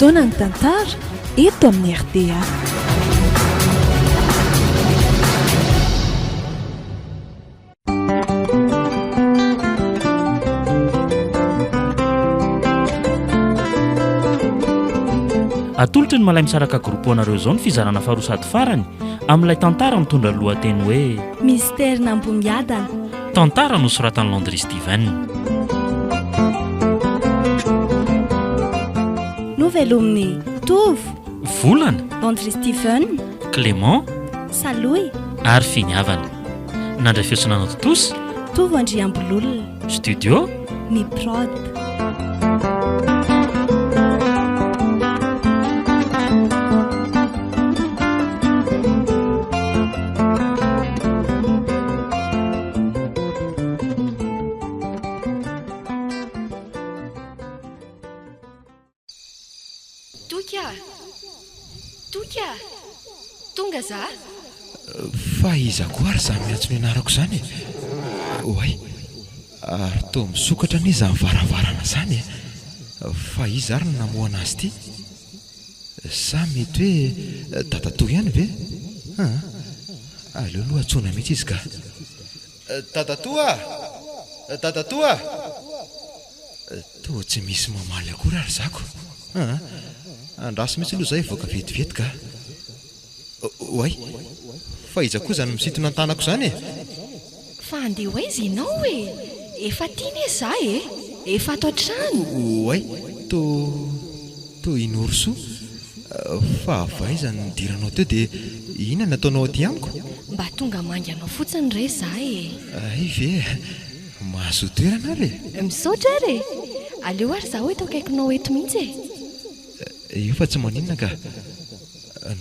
Fotoanan'ny tantara eto amin'ny rta. Atolotry ny Malay Misaraka Groupe ho anareo izao ny fizarana faharoa sady farany amin'ilay tantara mitondra ny lohateny hoe. Mystère-n'Ambohimiadana. Tantara nosoratan'i Landry Steven. Novelomin'i Tovo. Volana. Landry Steven. Clément. Salohy. Ary Finiavana. Nandray feo sy nanao tontosa. Tovo Andriambololona. Studio. Ny Prod. Toky a! Toky a! Tonga za! Fa iza koa ary izany miantso ny anarako izany e? Oay! Ary toa misokatra anie izany varavarana izany e! Fa iza ary no namohana azy ity? Sa mety hoe dadatoa ihany ve? Aa! Aleo aloha antsoina mihitsy izy ka! Dadatoa a! Dadatoa a! Toa tsy misy mamaly akory ary zako aa! Andraso mihitsy aloha za hivoaka vetivety ka! Oay! Fa iza koa izany misintona an-tanako izany e? Fa handeha ho aiza ianao e? Efa aty anie za e! Efa ato an-trano! Oay! Toa toa i Norosoa! Fa avy aiza no nidiranao teo dia inona no ataonao aty amiko? Mba tonga hamangy anao fotsiny re za e! Hay ve e! Mahazoa toerana ary e! Misaotra ary e! Aleo ary izaho eto akaikinao eto mihitsy e! Io fa tsy maninona ka!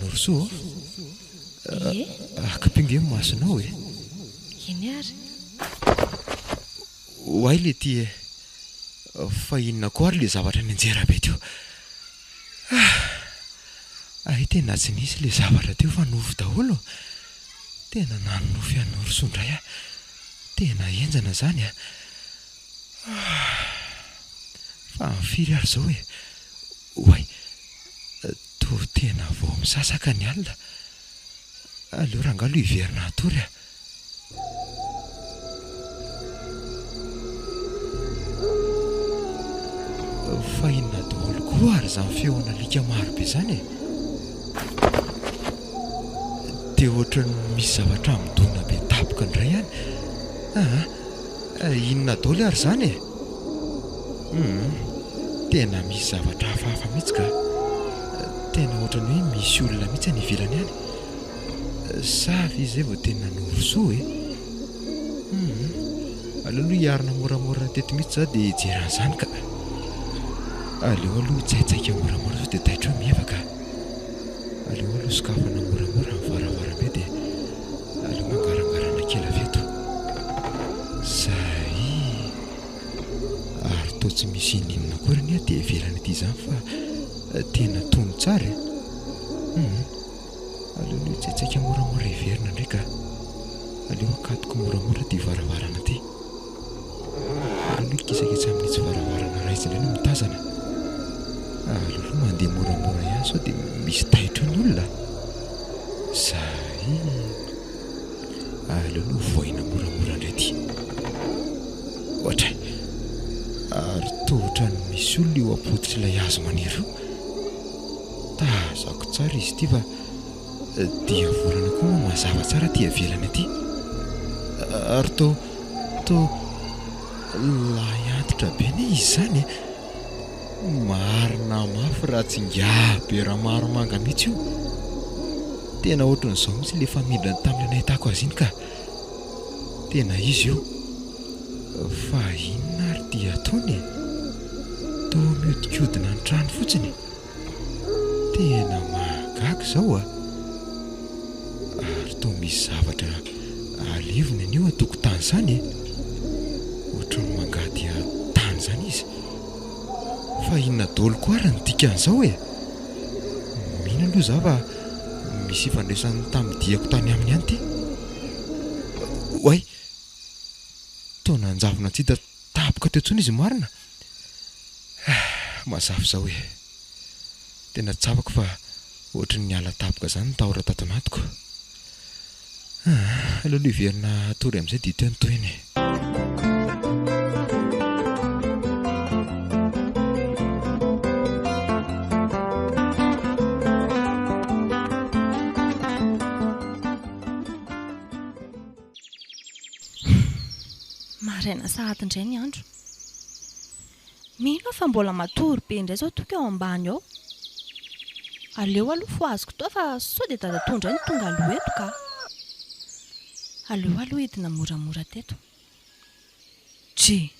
Norosoa ô! Ie? Akipio nge ny masonao e! Eny ary. Oay le ty e! Fa inona koa ary le zavatra nianjera be teo? Ah! Hay tena tsy nisy le zavatra teo fa nofy daholo! Tena nanonofy an'i Norosoa indray aho! Tena henjana izany a! Ah! Fa amin'ny firy ary izao e? Oay! Toa tena vao misasaka ny alina. Aleo rangahy aloha hiverina hatory a! Fa inona daholo koa ary izany feon'alika maro be izany e? Dia ohatran'ny misy zavatra midona be tampoka indray any. Aa, inona daholo ary izany e? Humm, tena misy zavatra hafahafa mihitsy ka. Tena ohatran'ny hoe misy olona mihitsy any ivelany any. Sa ve izay vao tena Norosoa e? Humm, aleo aloha hiarina moramora teto mihitsy za dia hijery an'izany ka. Aleo aloha hitsaitsaika moramora sao dia taitra eo Mieva ka. Aleo aloha sokafana moramora ny varavarambe dia aleo mangarangarana kely avy eto. Zay! Ary toa tsy misy ininona akory anie aty ivelany aty izany fa tena tony tsara e. Humm. Aleo aloha hitsaitsaika moramora hiverina indray ka. Aleo akatoko moramora ity varavarana ity. Aleo aloha hikisakisa amin'itsy varavarana iray itsy indray no mitazana. Aleo aloha mandeha moramora ihany sao dia misy taitra eo ny olona. Zay. Aleo aloha vohaina moramora indray ity. Ohatray. Ary toa ohatran'ny misy olona eo am-pototr'ilay hazo maniry io. Tazako tsara izy ity fa diavolana koa moa mazava tsara aty ivelany aty. Ary toa toa lahy antitra be anie izy izany e! Marina mafy raha tsy ingahy be Ramaromanga mihitsy io. Tena ohatran'izao mihitsy ilay famindrany tamin'ilay nahitako azy iny ka. Tena izy io. Fa inona ary ity ataony e? Toa mihodinkodina ny trano fotsiny. Tena mahagaga izao a! Ary toa misy zavatra aleviny an'io an-tokotany izany e! Ohatran'ny mangady tany izany izy. Fa inona daholo koa ary ny dikan'izao e? Mino aloha izaho fa misy ifandraisany tamin'ny diako tany aminy ihany ity. Oay! Toa nanjavona tsy hita tampoka teo intsony izy marina. Mazava izao e! Tena tsapako fa ohatry ny niala tampoka izany ny tahotra tato anatiko. Ah, aleo aloha hiverina hatory amin'izay dia hita eo ny tohiny e. Maraina sahady indray ny andro. Mino aho fa mbola matory be indray izao Toky ao ambany ao. Aleo aloha fohaziko tao fa sao dia dadatoa indray no tonga aloha eto ka. Aleo aloha hidina moramora teto. Dry!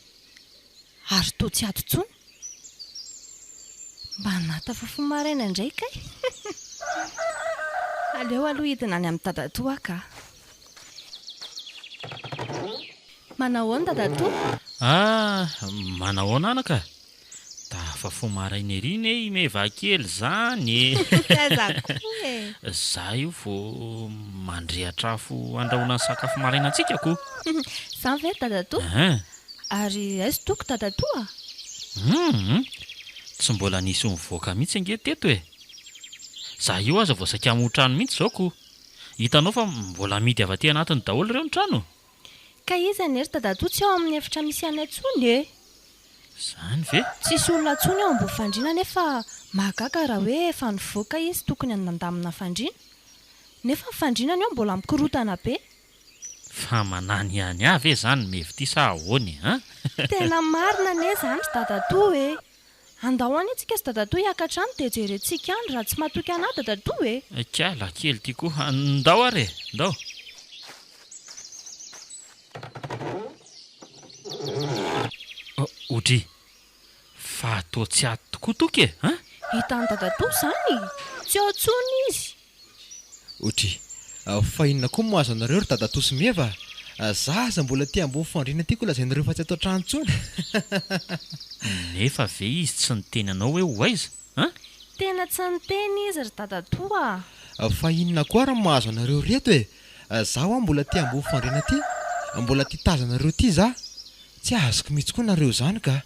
Ary toa tsy ato intsony? Mba nahatafafoha maraina indray kay! Aleo aloha hidina any amin'i dadatoa aho ka. Manahoana dadatoa? Ah, manahoana anaka? Tafafoha maraina ery ne i Meva kely zany e! Aiza koa e! Za io vao mandrehatra afo handrahoana ny sakafo maraina antsika ko! Zany ve ry dadatoa? Ein! Ary aiza toky dadatoa? Hum! Tsy mbola nisy nivoaka mihitsy ange teto e! Za io aza vao saika hamoha trano mihitsy zao ko! Hitanao fa mbola amidy avy aty anatiny daholo ireo ny trano? Ka iza anie ry dadatoa tsy ao amin'ny efitra misy anay intsony e! Izany ve? Tsisy olona intsony ao ambony fandriana nefa mahagaga raha hoe efa nivoaka izy tokony nandamina fandriana nefa ny fandrianany ao mbola mikorotana be. Fa manany ihany ahy ve izany Mevy ity sa ahoana e an? Tena marina anie izany ry dadatoa e! Andao anie tsika sy dadatoa hiakatra any dia jerentsika any raha tsy matoky anah dadatoa e! Kala kely ty koa, ndao ary e! Ndao! Odry! Fa toa tsy ato tokoa Toky e! An? Hitan'i dadatoa izany? Tsy ao intsony izy! Odry! Fa inona koa no mahazo anareo ry dadatoa sy Meva a? Za aza mbola aty ambony fandriana aty koa lazainareo fa tsy ato an-trano intsony! Nefa ve izy tsy niteny anao hoe ho aiza? An? Tena tsy niteny izy ry dadatoa a! Fa inona koa ary no mahazo anareo reto e? Za hoa mbola aty ambony fandriana aty, mbola aty tazanareo aty za! Tsy azoko mihitsy koa nareo zany ka!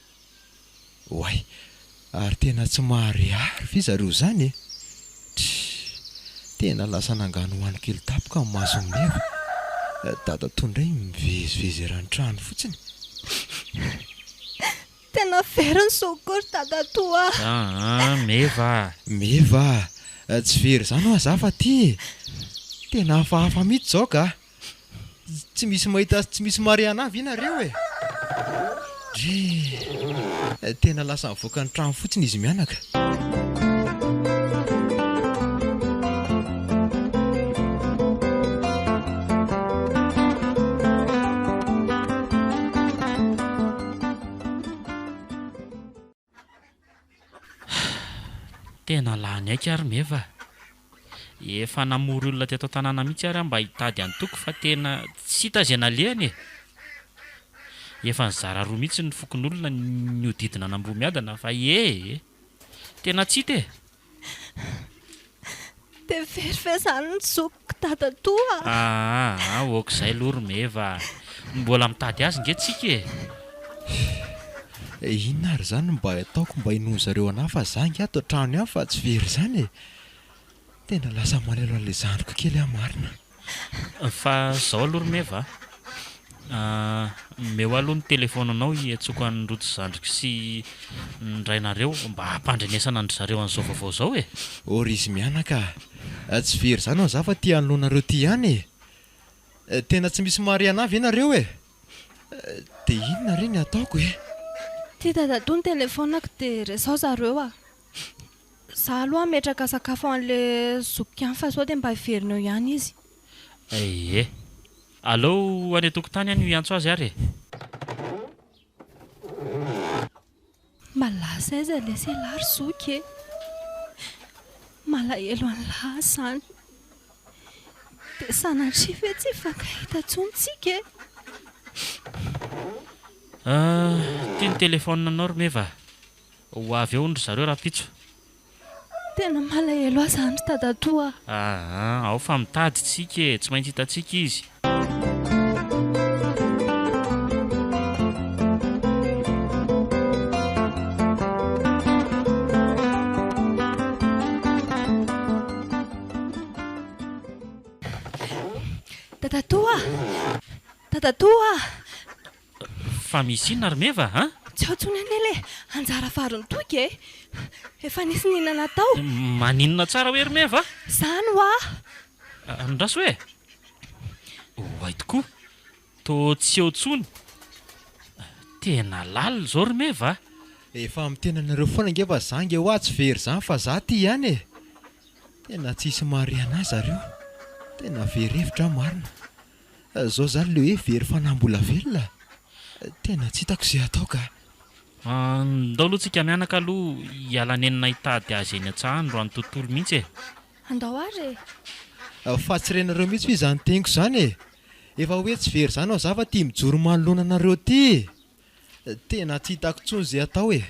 Oay! Ary tena tsy mahare ary ve zareo zany e? Try! Tena lasa nanganohano kely tapoka ny mason'i Meva. Dadatoa indray mivezivezy eran'ny trano fotsiny. Tena very ny zokiko ry dadatoa a! Aa Meva a! Meva a! Tsy very izany hoa za fa ty e! Tena hafahafa mihitsy izao ka! Tsy misy mahita sy tsy misy mahare anah ve nareo e? Drii! Tena lasa nivoaka ny trano fotsiny izy mianaka. Tena lany aika ary Meva a! Efa namory olona teto an-tanàna mihitsy ary aho mba hitady an'i Toky fa tena tsy hita izay nalehany e! Efa nizara roa mihitsy ny fokonolona nihodidina an'Ambohimiadana fa ee! Tena tsy hita e! Dia very ve izany ny zokiko dadatoa a? Aa, ok izay aloha ry Meva a! Mbola mitady azy nge tsika e! Inona ary izany no mba ataoko mba hinoan'zareo anah fa za nge ato an-trano ihany fa tsy very izany e! Tena lasa malahelo an'ilay zandriko kely aho marina. Fa zao aloha ry Meva a, omeo ahy aloha ny telefaonanao hiantsoako an'i Rojo zandriko sy ny rainareo mba hampandrenesana an-dry zareo an'izao vaovao izao e! Ô ry izy mianaka a! Tsy very izany ho'a za fa ty anoloanareo ty ihany e! Tena tsy misy mahare anah ve nareo e? Dia inona re ny ataoko e? Ty dadatoa ny telefaonako dia resaho zareo a! Za aloha hametraka sakafo an'le zokiko ihany fa sao dia mba hiverina eo ihany izy. Ie. Aleo any an-tokotany any hiantso azy ary e. Mba lasa aiza lesy elah ry zoky e? Malahelo an'lah aho zany. Dia sanatria ve tsy hifankahita intsony tsika e? Ah, ty ny telephone-nao ry Meva a. Ho avy eo hono ry zareo rahampitso. Tena malahelo ahy zany ry dadatoa a! Aa, ao fa mitady tsika e, tsy maintsy hitantsika izy. Dadatoa a! Fa misy inona ry Meva a? Tsy ao intsony anie ilay anjara varin'i Toky e! Efa nisy nihinana tao. Maninona tsara hoe ry Meva a? Izany hoa! Andraso e! Oay tokoa! Toa tsy eo intsony. Tena lalina izao ry Meva a! Efa miteny anareo foana ange fa za nge hoa tsy very zany fa za ty ihany e! Tena tsisy mahare anah zareo. Tena very hevitra aho marina. Zao zany le hoe very fanahy mbola velona. Tena tsy hitako ze atao ka. Ndao aloha tsika mianaka aloha hiala nenina hitady azy eny an-tsaha andro any tontolo mihitsy e! Andao ary e! Fa tsy renareo mihitsy ve izany teniko izany e! Efa hoe tsy very izany aho za fa ty mijoro manoloana anareo ty e! Tena tsy hitako intsony izay atao e!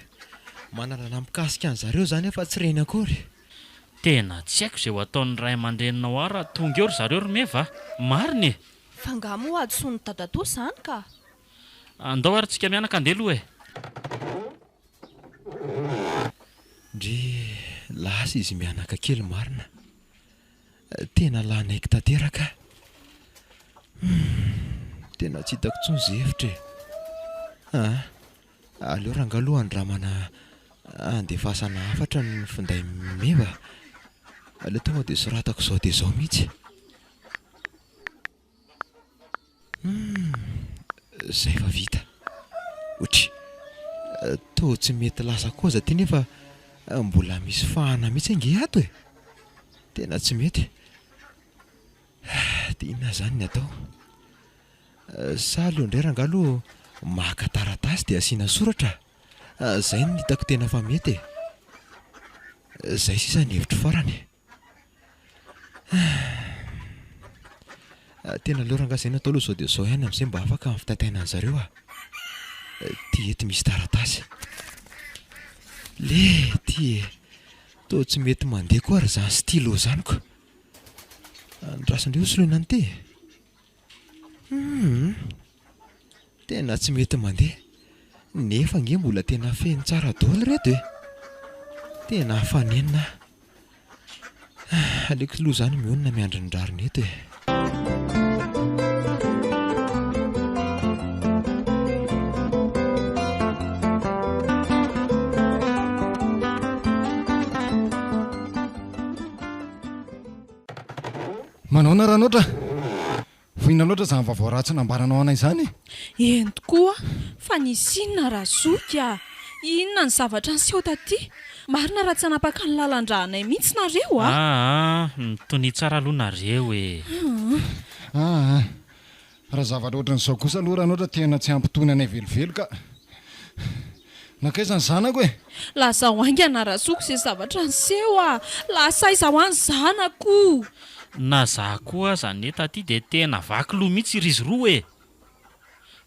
Manalana mikasika an'zareo izany aho fa tsy reny akory. Tena tsy haiko izay ho ataon'ny ray aman-dreninao ahy raha tonga eo ry zareo ry Meva a! Marina e! Fa angaha moa hadisoan'i dadatoa izany ka! Andao ary tsika mianaka andeha aloha e! Ndry lasa izy mianaka kely marina. Tena lany aiky tanteraka aho. Humm, tena tsy hitako intsony izay hevitra e. Aa, aleo rangahy aloha andramana andefasana hafatra ny finday meva. Aleo tonga dia soratako izao dia izao mihitsy. Humm, zay fa vita. Otry, toa tsy mety lasa koa aza ty nefa mbola misy fahana mihitsy ange ato e! Tena tsy mety. Dia inona izany ny atao? Sa aleo indray rangahy aloha maka taratasy dia asiana soratra? Zay no hitako tena fa mety e! Zay sisa ny hevitro farany. Tena aleo rangahy zay no atao aloha zao dia zao ihany amin'izay mba afaka ny fitaintainana an'zareo ah. Ty eto misy taratasy. Le ty e. Toa tsy mety mandeha koa ary zany stylo zany ko. Andraso indray ho soloina an'ity e. Hum. Tena tsy mety mandeha. Nefa ange mbola tena feno tsara daholo ireto e. Tena afa-nenina aho. Aleoko aloha izany mionona miandry ny rariny eto e. Manaona Ranoatra? Vohina loatra izany vaovao ratsy nambaranao anay izany e! Eny tokoa, fa nisy inona Razoky a! Inona ny zavatra niseho taty? Marina raha tsy hanapaka ny lalan-dranay mihitsy nareo a! Aa, mitonia tsara aloha nareo e! Aa, raha zavatra ohatran'izao kosa aloha Ranoatra tena tsy hampitony anay velively ka! Nankaiza ny zanako e? Lazao haingana Razoky izay zavatra niseho a! Lasa aiza hoa ny zanako? Na za koa aza anie taty dia tena vaky loha mihitsy ry izy roa e!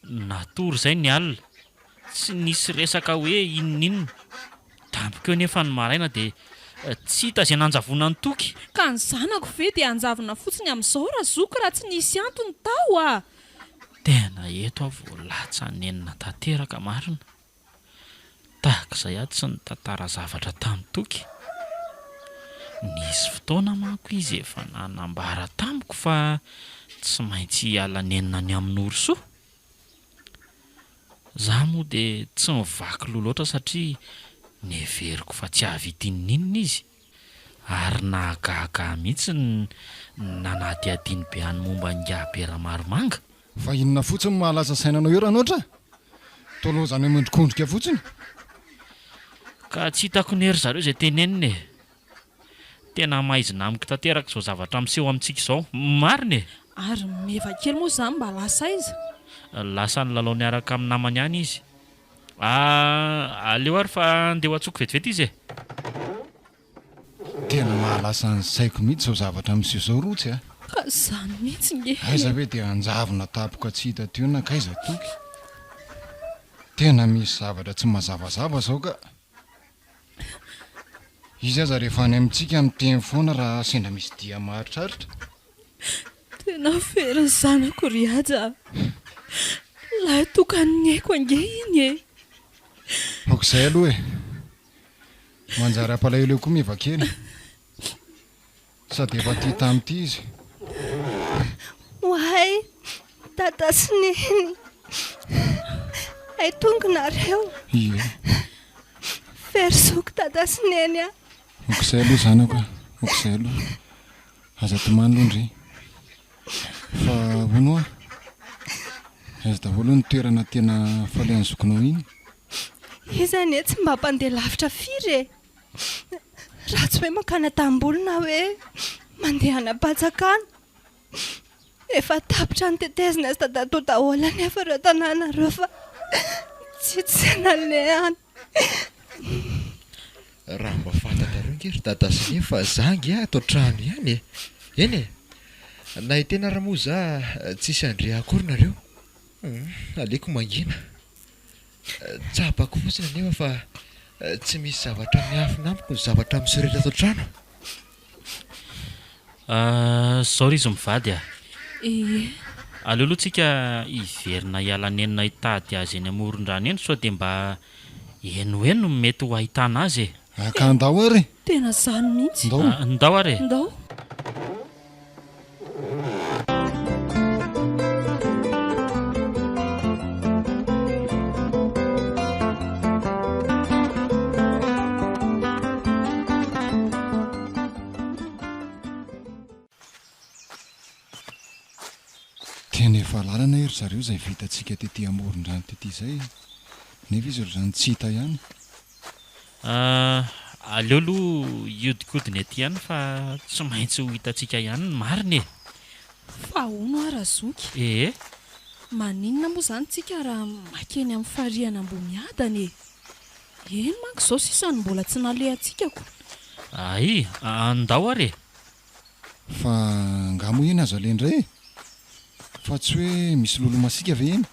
Natory izay ny alina, tsy nisy resaka hoe inon'inona. Tampoka eo nefa ny maraina dia tsy hita izay nanjavona an'i Toky. Ka ny zanako ve dia hanjavona fotsiny amin'izao Razoky raha tsy nisy antony tao a! Tena eto aho vao latsa-nenina tanteraka marina. Tahaka izay aho tsy nitantara zavatra tamin'i Toky. Nisy fotoana manko izy efa nanambara tamiko fa tsy maintsy hiala nenina any amin'i Norosoa. Izaho moa dia tsy nivaky loha loatra satria neveriko fa tsy hahavita inon'inona izy. Ary nahagaga ahy mihitsy ny nanadihadiany be any momba an'ingahy be Ramaromanga. Fa inona fotsiny no mahalasa saina anao eo Ranoatra? Toa lozanao miondrikondrika fotsiny. Ka tsy hitako ny ry zareo izay tenenina e! Tena maizina amiko tanteraka izao zavatra miseho amintsika izao. Marina e! Ary meva kely moa izany mba lasa aiza? Lasa nilalao niaraka amin'ny namany any izy. Ah, aleo ary fa andeha ho antsoiko vetivety izy e! Tena mahalasa ny saiko mihitsy izao zavatra miseho izao Rotsy a! Ka izany mihitsy nge e! Aiza ve dia hanjavona tampoka tsy hita teo nankaiza Toky? Tena misy zavatra tsy mazavazava izao ka! Izy aza rehefa any amintsika miteny foana raha sendra misy dia maharitraritra. Tena very ny zanako ry Haja a! Lahy tokan'ny aiko ange iny e! Aok'izay aloha e! Manjary hampalahelo eo koa Meva kely. Sady efa tia tamin'ity izy. Oay! Dada sy Neny, hay tonga nareo. Ie. Very zoky Dada sy Neny a. Ok'izay aloha zanako a, ok'izay aloha. Aza tomany aloha ndry. Fa hono hoa, aiza daholo ny toerana tena falehan'ny zokinao iny? Izy anie tsy mba mpandeha lavitra firy e. Raha tsy hoe mankany an-tanimboly na hoe mandeha any am-pantsakana. Efa tapitra notetezina sy dadatoa daholo anefa ireo tanàna ireo fa tsy tsy nalehany. Raha mba fantatrareo nge ry dada sy neny fa za nge ato an-trano ihany e! Eny e! Na hiteny ary moa za tsisy handre akory nareo. Hum, aleoko mangina. Tsapako fotsiny anefa fa tsy misy zavatra miafina amiko ny zavatra miseho rehetra ato an-trano. Zao ry izy mivady a! Ie. Aleo aloha tsika hiverina hiala nenina hitady azy eny amoron-drano eny sao dia mba eny ho eny no mety ho ahitana azy e! Ka ndao ary e! Tena zany mihitsy! Ndao! Ndao ary e! Ndao! Tena efa lalana ry zareo izay vitantsika tety amoron-drano tety izay e! Nefa izy ohatr'izany tsy hita ihany. Ah, aleo aloha hiodikodina ety ihany fa tsy maintsy ho hitantsika ihany ny marina e! Fa hono hoa Razoky? Ee. Maninona moa izany tsika raha makeny amin'ny farihan'Ambohimiadana e? Eny manko izao sisa no mbola tsy nalehantsika ko. Ay, andao ary e! Fa angaha moa eny azo aleha indray e? Fa tsy hoe misy lolo masiaka ve eny?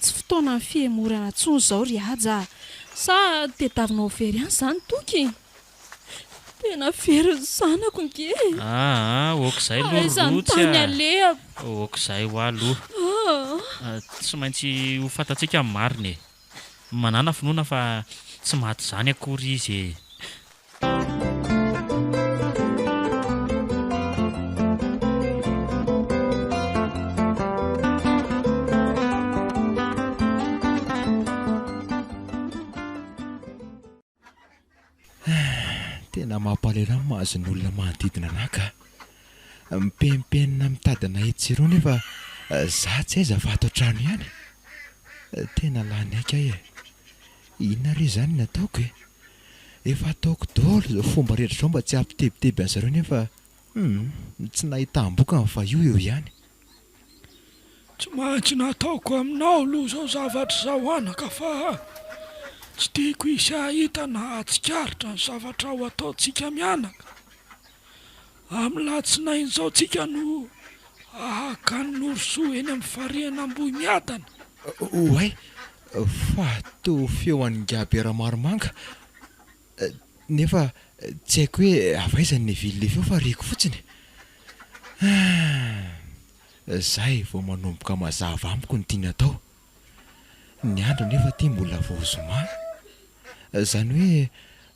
Tsy fotoanan'ny fihemorana intsony izao ry Haja a! Sa tediavinao ho very any izany Toky? Tena very ny zanako nge e! Aa, ok izay aloha ry Aiza ny Rotsy tany a! alehako? Ok izay hoa aloha. Aa! Tsy maintsy ho fantatsika ny marina e! Manàna finoana fa tsy maty izany akory izy e! Tena mampalahelo ahy ny mahazo ny olona manodidina anah ka. Mipenipenina mitady anah etsy sy eroa nefa za tsy aiza fa ato an-trano ihany. Tena lany aika ahy e. Inona re izany ny ataoko e? Efa ataoko daholo izao fomba rehetra izao mba tsy hampitebiteby an'zareo nefa humm tsy nahitam-bokany fa io eo ihany. Tsy maintsy nataoko aminao aloha izao zavatra izao anaka fa tsy tiako hisy hahita na hahatsikaritra ny zavatra ho ataontsika mianaka. Amin'ny latsinainy izao tsika no hahaka an'i Norosoa eny amin'ny farihin'Ambohimiadana. Oay! Fa toa feo an'ingahy be Ramaromanga. Nefa tsy haiko hoe avy aiza ny niavian'ilay feo fa reko fotsiny. Hum! Zay vao manomboka mazava amiko ny tiany atao. Ny andro anefa aty mbola vao zoma. Izany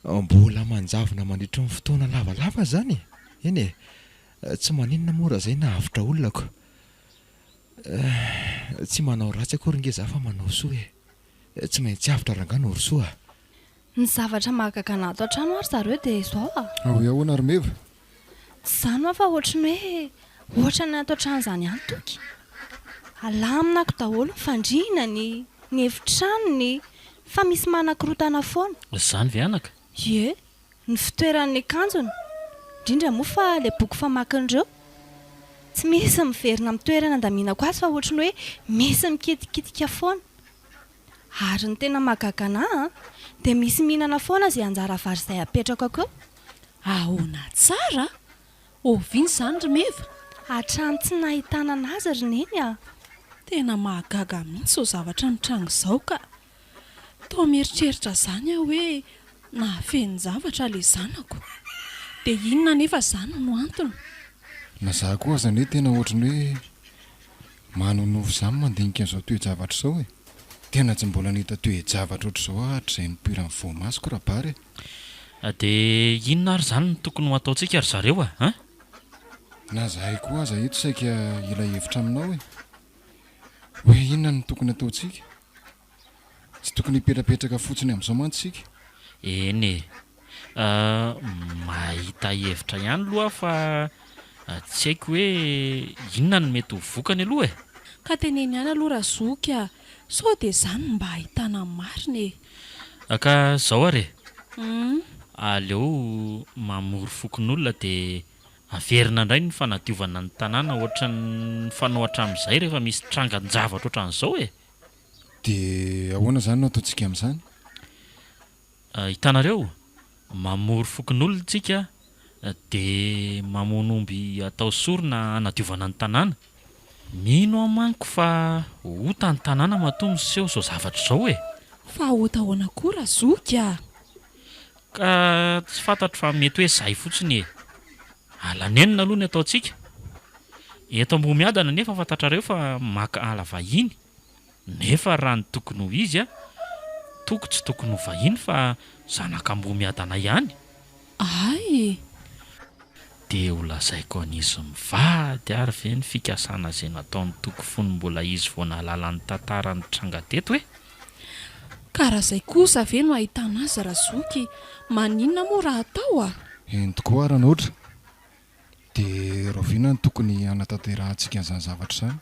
hoe mbola manjavona mandritra ny fotoana lavalava izany e! Eny e! Tsy maninona moa raha izay na avotra olona ko. Tsy manao ratsy akory nge za fa manao soa e! Tsy maintsy avotra rangahy Norosoa a! Ny zavatra mahagaga anah ato an-trano ary zareo dia izao a! Hoe ahoana ry Meva? Tsy izany hoa fa ohatry ny hoe ohatran'ny ato an-trano izany ihany Toky. Alaminako daholo ny fandriana, ny ny efitranony, fa misy manakorontana foana. Izany ve anaka? Ie, ny fitoeran'ny akanjony, indrindra moa fa ilay boky famakiny ireo. Tsy misy miverina amin'ny toerana andaminako azy fa ohatry ny hoe misy mikitikitika foana. Ary ny tena mahagaga anah an, dia misy mihinana foana izay anjara vary izay apetrako akeo. Ahoana tsara? Oviana izany ry Meva? Hatramin'ny tsy nahitana an'azy ry Neny a! Tena mahagaga mihitsy izao zavatra mitranga izao ka! Toa mieritreritra izany aho hoe nahafehin-javatra ilay zanako. Dia inona anefa izany no antony? Na za koa aza anie tena ohatry ny hoe Manonofy izany mandinika an'izao toe-javatra izao e! Tena tsy mbola nahita toe-javatra ohatr'izao aho hatrizay nipoiran'ny voamasoko Rabary e! Dia inona ary izany no tokony ho ataontsika ry zareo a? An? Na izahay koa aza eto saika hila hevitra aminao e! Hoe inona no tokony ataontsika? Tsy tokony hipetrapetraka fotsiny amin'izao mantsy isika. Eny e. Mahita hevitra ihany aloha aho fa tsy haiko hoe inona no mety ho vokany aloha e. Ka teneno ihany aloha Razoky a! Sao dia izany no mba ahitana ny marina e! Ka izao ary e! Aleo mamory fokonolona dia averina indray ny fanadiovana ny tanàna ohatran'ny fanao hatramin'izay rehefa misy trangan-javatra ohatran'izao e! Dia ahoana izany no ataontsika amin'izany? Hitanareo, mamory fokonolona tsika dia mamono omby atao sorona hanadiovana ny tanàna. Mino aho manko fa ota ny tanàna matoa miseho izao zavatra izao e! Fa ota ahoana koa razoky a! Ka tsy fantatro fa mety hoe zay fotsiny e! Ala nenina aloha ny ataontsika. Eto Ambohimiadana anefa fantatrareo fa maka ala vahiny. Nefa raha ny tokony ho izy a, Toky tsy tokony ho vahiny fa zanak'Ambohimiadana ihany. Ay! Dia ho lazaiko an'izy mivady ary ve ny fikasana izay nataon'i Toky fony mbola izy vao nahalala ny tantara nitranga teto e? Ka raha izay kosa ve no ahitana azy Razoky, maninona moa raha atao a? Eny tokoa Ranotra. Dia rahoviana no tokony hanatanterahantsika an'izany zavatra izany?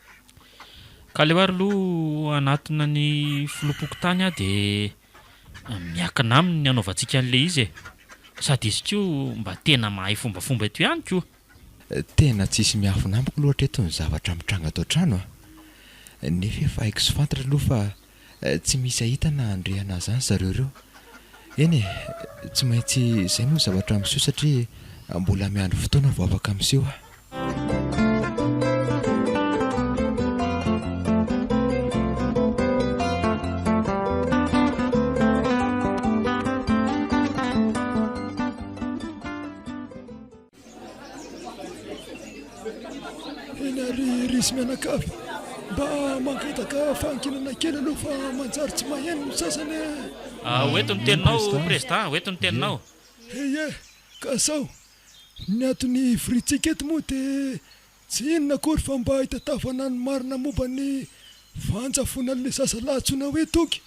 Ka aleo ary aloha hanatona ny filoham-pokontany aho dia miankina aminy ny hanaovantsika an'ilay izy e! Sady izy koa mba tena mahay fombafomba eto ihany ko! Tena tsisy miafina amiko aloha hatreto ny zavatra mitranga ato an-trano a! Nefa efa haiko sy fantatra aloha fa Tsy misy hahita na handre anah zany zareo ireo. Eny e, tsy maintsy izay moa ny zavatra miseho satria mbola miandry fotoana vao afaka miseho aho. Eny ary ry izy mianakavy, mba mangataka fahanginana kely aloha fa manjary tsy maheno ny sasany e! Ah, ho eto ny teninao Président, ho eto ny teninao. Ie, ka sao, ny antony hivoriantsika eto moa dia tsy inona akory fa mba hitantavana ny marina momba ny fanjavonan'ilay zazalahy antsoina hoe Toky.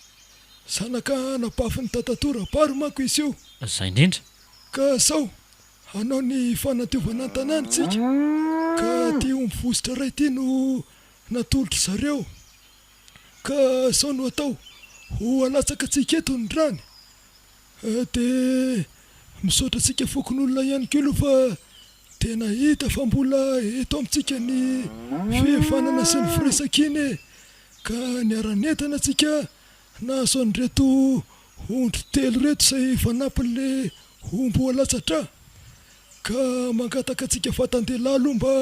Zanaka anabavin'i Dadatoa Rabary manko izy io. Izay indrindra. Ka sao, Hanao ny fanadiovana an-tanàna isika ka ity omby vositra iray ity no natolotry zareo ka izao no atao, ho alatsaka antsika eto ny rany dia misaotra antsika fokonolona ihany koa aloha fa tena hita fa mbola eto amintsika ny fihavanana sy ny firaisankina e! ka niara-nientana antsika Nahazo an'ireto ondry telo ireto izay fanampin'ilay omby ho alatsa-drà, ka mangataka antsika vatan-dehilahy aloha mba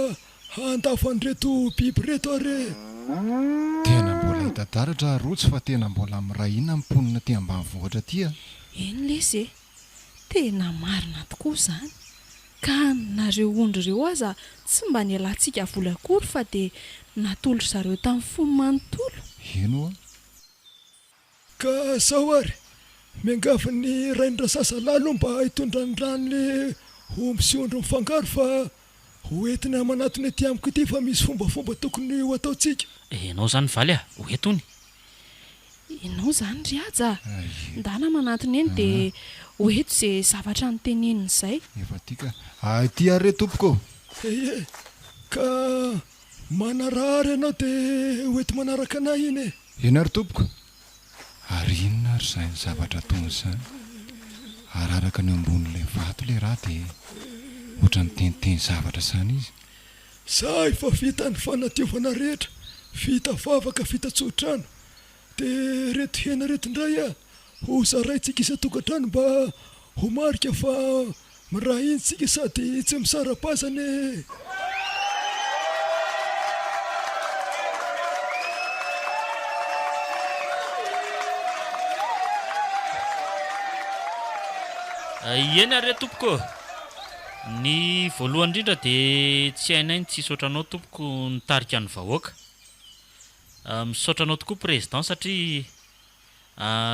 handafo an'ireto biby ireto ary e! Tena mbola hita taratra Rojo fa tena mbola miray hina ny mponina aty ambanivohitra aty a! Eny lesy e! Tena marina tokoa izany! Ka nareo ondry ireo aza tsy mba nialantsika vola akory fa dia natolotry zareo tamin'ny fo manontolo. Eny ho'a. Ka zao ary, miangavy ny rain-dRazazalahy aloha mba hitondra ny ran'le omby sy ondry mifangaro fa ho entiny manatona ety amiko ity fa misy fombafomba tokony ho ataontsika. Enao zany valy a, ho eto ony. Enao zany ry Haja a! Ndana manantona eny dia ho eto ze zavatra noteneniny zay. Efa aty ka. Aty ary re tompoko ô! Ie, ka manaraha ary ianao dia ho eto manaraka anay iny e! Eny ary tompoko! Ary inona ary izany zavatra ataony izany? Araraka ny eo ambonin'ilay vato ilay rà dia ohatran'ny miteniteny zavatra izany izy. Za efa vita ny fanadiovana rehetra, vita vavaka, vita tsodrano, de reto hena reto indray a, ho zaraintsika isan-tokantrano mba ho marika fa miray hina tsika sady tsy misara-bazana e! Eny ary re tompoko ô! Ny voalohany indrindra dia tsy hainay ny tsy hisaotra anao tompoko nitarika ny vahoaka. Misaotra anao tokoa Président satria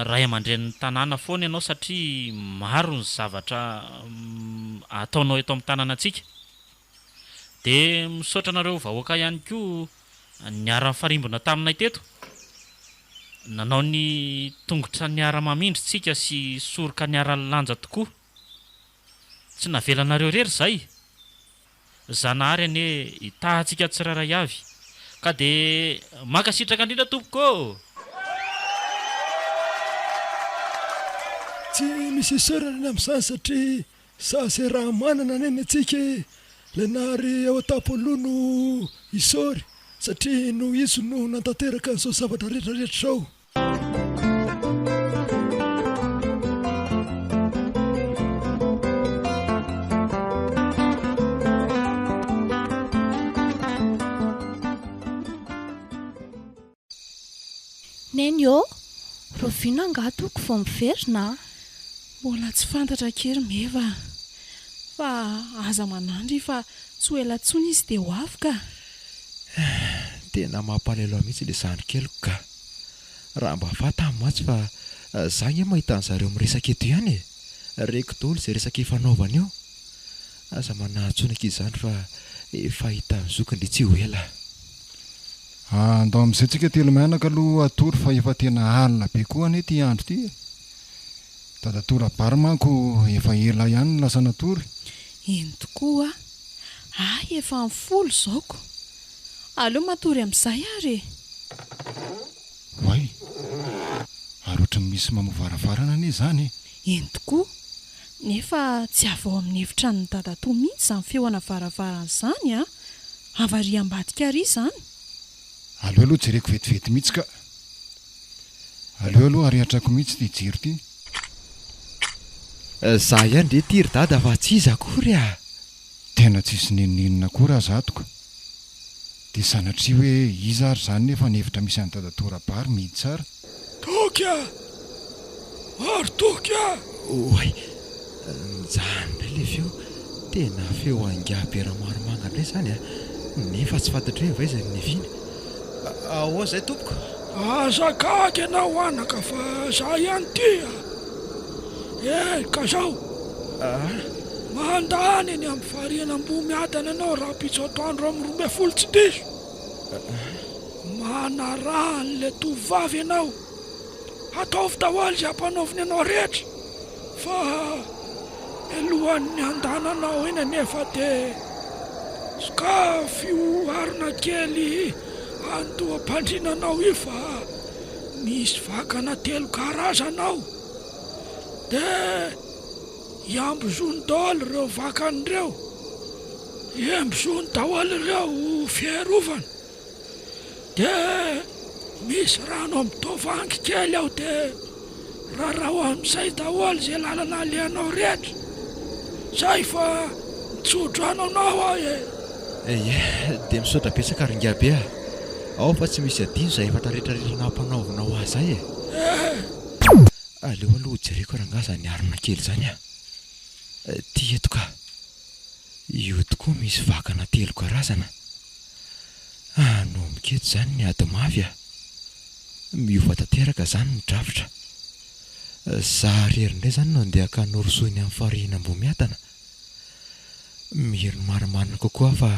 ray aman-drenin'ny tanàna foana ianao satria maro ny zavatra ataonao eto amin'ny tanànantsika. Dia misaotra anareo vahoaka ihany koa niara-nifarimbona taminay teto. Nanao ny tongotra niara-mamindra tsika sy soroka niara-nilanja tokoa. Tsy navelanareo irery izay. Zanahary anie hitaha antsika tsirairay avy. Ka dia mankasitraka indrindra tompoko ô! Tsy misy isaorana ny amin'izany satria sasy raha manana anie ny antsika e! Ilay nahary ao an-tampon-loha no isaory satria noho izy no nantanteraka an'izao zavatra rehetra rehetra izao. Neny ô! Rahoviana angaha toko vao miverina a? Mbola tsy fantatra akia ry Meva a! Fa aza manandry fa tsy ho ela intsony izy dia ho avy ka! Tena mampalahelo ahy mihitsy ilay zandry keliko ka! Raha mba fantany mantsy fa za nge mahita an'zareo miresaka eto ihany e! Reko daholo izay resaka ifanaovana eo! Aza manahy intsony ankizy zandry fa efa hitan'ny zoky ndry tsy ho ela. Andao amin'izay tsika telomianaka aloha hatory fa efa tena alina be koa anie ity andro ity e! Dadatoa Rabary manko efa ela ihany no lasa natory. Eny tokoa, hay efa amin'ny folo izao ko! Aleo matory amin'izay ary e! Oay! Ary ohatran'ny misy mamoha varavarana anie izany e! Eny tokoa, nefa tsy avy ao amin'ny efitranon'i dadatoa mihitsy izany feona varavarana izany an! Avy ary ambadika ary izany. Aleo aloha jereko vetivety mihitsy ka. Aleo aloha arehatrako mihitsy ity jiro ity. Za ihany ve ity ry dada fa tsy iza akory ah! Tena tsisy n'inon'inona akory aza ato ka. Dia sanatria hoe iza ary izany nefa ny efitra misy an'i dadatoa Rabary mihidy tsara. Toky ah! Ary toky ah! Oay! Mijanona indray ilay feo, tena feo angaha be Ramaromanga indray izany a! Nefa tsy fantatro hoe avy aiza no niaviany. Ahoana izay tompoko? Aza gaga ianao anaka fa za ihany ity a! Eny ka zao! Mandany eny amin'ny farihin'Ambohimiadana ianao rahampitso atoandro amin'ny 12 tsy diso! Manaraha an'ilay tovovavy ianao! Ataovy daholo izay ampanaoviny anao rehetra fa mialohan'ny handananao eny anefa dia sokafy io harona kely andoham-pandrinanao io fa misy vakana telo karazana ao dia iambozony daholo ireo vakana ireo, iambozony daholo ireo ho fiarovana. Dia misy rano amin'ny tavoahangy kely ao dia raraho amin'izay daholo izay lalana alehanao rehetra. Zay fa mitsodrano anao aho e! Ie, dia misaotra betsaka ry Ingahibe a! Ao fa tsy misy adino izay hafatra rehetra rehetra nampanaovinao ahy izay e! Aleo aloha hojereko rangaha izany harona kely izany a! Ty eto ka! Io tokoa misy vakana telo karazana. Hanomboka eto izany ny ady mafy a! Miova tanteraka izany ny drafitra. Za irery indray izany no andeha haka Norosoiny amin'ny farihin'Ambohimiadana. Miery marimarina kokoa aho fa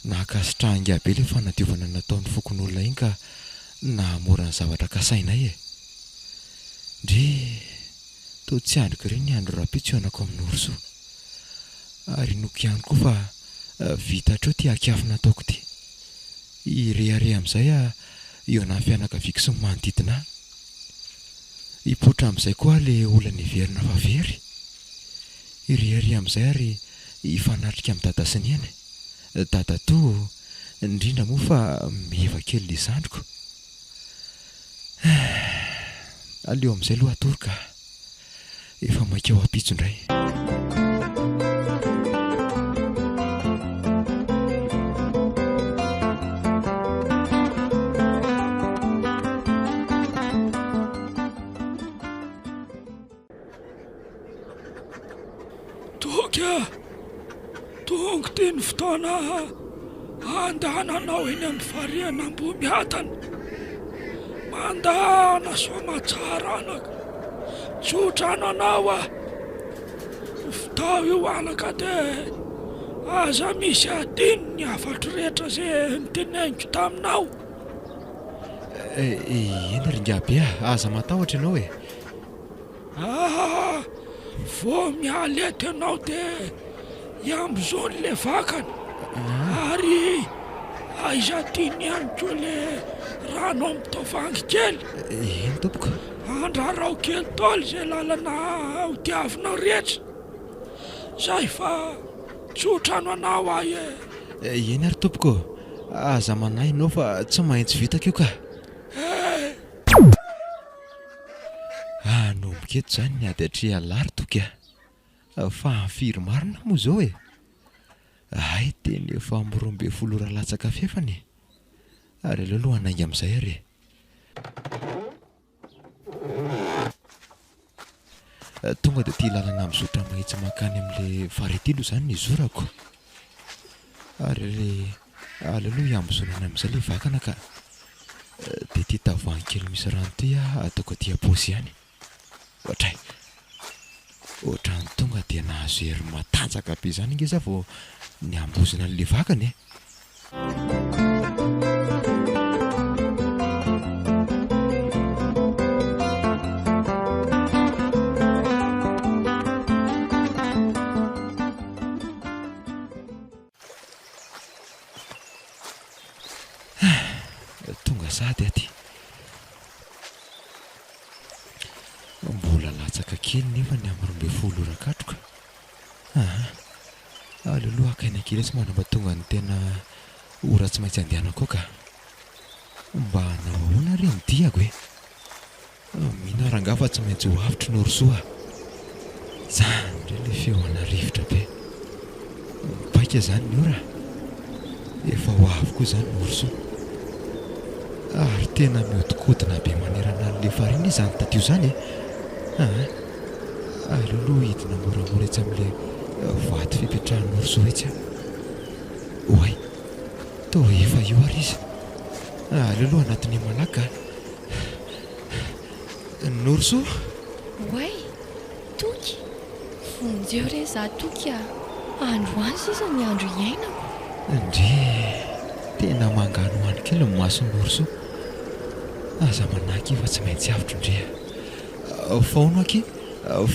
nankasitrahan'ingahy be ilay fanadiovana nataon'ny fokonolona iny ka nahamora ny zavatra kasainay e! Ndrii! Toa tsy andriko ery ny andro rahampitso hihaonako amin'i Norosoa. Ary inoako ihany koa fa vita hatreo ity hakiafy nataoko ity. Hirehareha amin'izay aho eo anahy fianakaviako sy ny manodidina ahy. Hipoitra amin'izay koa aho ilay olona heverina fa very. Hirehareha amin'izay ary hifanatrika amin'i Dada sy Neny. Dadatoa, indrindra moa fa meva kely ilay zandriko. Aleo amin'izay aloha hatory ka. Efa maika ho ampitso indray. Toky a! Tonga ity ny fotoana handehananao eny amin'ny farihin'Ambohimiadana. Mandehana soamatsara anaka. Tso-drano anao aho. Vitao io anaka dia aza misy adino ny hafatro rehetra izay noteneniko taminao. Eny ry ingahibe a, aza matahotra ianao e. Aa, vao miala eto ianao dia iambozony le vakana ary aiza tiany ihany koa le rano amin'ny tavoahangy kely. Eny tompoko. Andrarao kely daholo izay lalana ho diavinao rehetra. Zay fa tsotrano anao aho e. Eny ary tompoko, aza manahy ianao fa tsy maintsy vitako io ka. Eh! Hanomboka eto izany ny ady atrehan'lah ry Toky a! Fa amin'ny firy marina moa izao e? Hay tena efa amin'ny 12 ora latsaka fahefany e! Ary aleo aloha hanainga amin'izay ary e! Tonga dia ity lalana mizotra mahitsy mankany amin'ilay farihy ity aloha izany no izorako. Ary aleo aloha hiambozonana amin'izay ilay vakana ka. Dia ity tavoahangy kely misy rano ity ataoko aty am-paosy ihany. Ohatray. Ohatran'ny tonga dia nahazo hery matanjaka be izany ange za vao niambozona an'ilay vakana e. Tonga sahady aty. Mbola latsaka kely nefa ny amin'ny 12 ora katroka. Aa! Aleo aloha haka aina kely etsy manamba tonga ny tena ora tsy maintsy andehanako ao ka. Mba hanao ahoana re ny diako e? Mino aho rangahy fa tsy maintsy ho avotry Norosoa a! Zany indray ilay feo ana rivotra be. Mipaika izany ny ora a! Efa ho avy koa izany Norosoa. Ary tena mihodinkodina be manerana an'ilay farihy anie izany tadio izany e! Aa! Aleo aloha hidina moramora etsy amin'ilay vato fipetrahan'i Norosoa etsy aho. Oay! Toa efa eo ary izy. Aleo aloha anatin'i Malaka a! Norosoa? Oay! Toky! Vonjeo re za Toky a! Androany sisa ny andro iainako. Ndrii! Tena manganohano kely ny mason'i Norosoa. Aza manahy akia fa tsy maintsy avotro ndry a! Fa hono akia,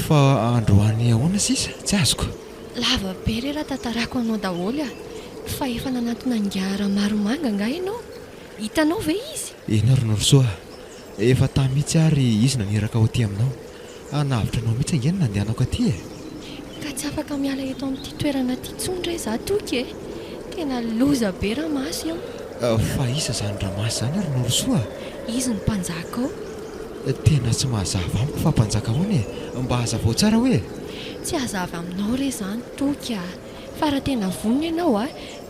fa androany ahoana sisa? Tsy azoko. Lava be re raha tantarako anao daholo a! Fa efa nanantona an'ingahy Ramaromanga angaha ianao? Hitanao ve izy? Eny ry Norosoa a! Efa tamy mihitsy ary izy naniraka ho aty aminao. Hanavotra anao mihitsy ange no nandehanako aty e! Ka tsy afaka miala eto amin'ity toerana ity intsony re izaho Toky e! Tena loza be Ramasy an! Fa iza izany Ramasy izany ry Norosoa a? Izy no mpanjaka ao. Tena tsy mahazava amiko fa mpanjaka ahoana e? Mba hazavao tsara hoe e! Tsy hazava aminao re izany Toky a! Fa raha tena vonona ianao a,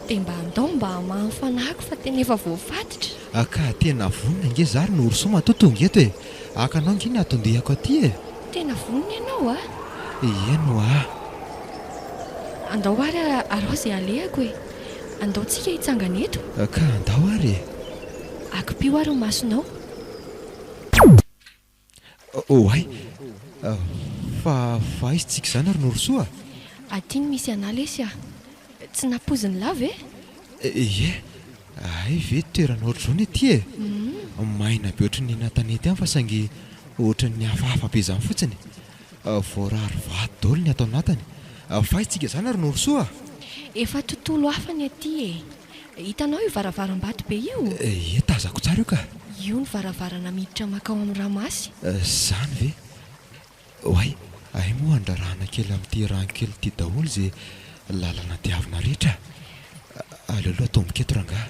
dia mba andao mba hamaha ny fanahiko fa tena efa voafatotra. Ka tena vonona ange za ry Norosoa matoa tonga eto e! Haka anao ange ny atondehako aty e! Tena vonona ianao a! Eny hoa! Andao ary araho izay alehako e! Andao tsika hitsangana eto. Ka andao ary e! Akipio ary ny masonao. Oay! Fa fa aiza tsika izany ry Norosoa a? Aty no misy anà lesy a! Tsy nampoizin'i lah ve? Ie! Hay ve toerana ohatr'izao ny aty e! Maina be ohatry ny eny an-tanety any fa saingy ohatran'ny hafahafa be izany fotsiny. Voarary vato daholo ny ato anatiny. Fa aiza tsika izany ry Norosoa a? Efa tontolo hafa ny aty e! Hitanao io varavaram-bato be io? Ie, tazako tsara io ka. Io ny varavarana miditra mankao amin'ny Ramasy. Izany ve? Oay, hay moa andrarahana kely amin'ity rano kely ity daholo izay lalana diavina rehetra. Aleo aloha atomboka eto rangahy.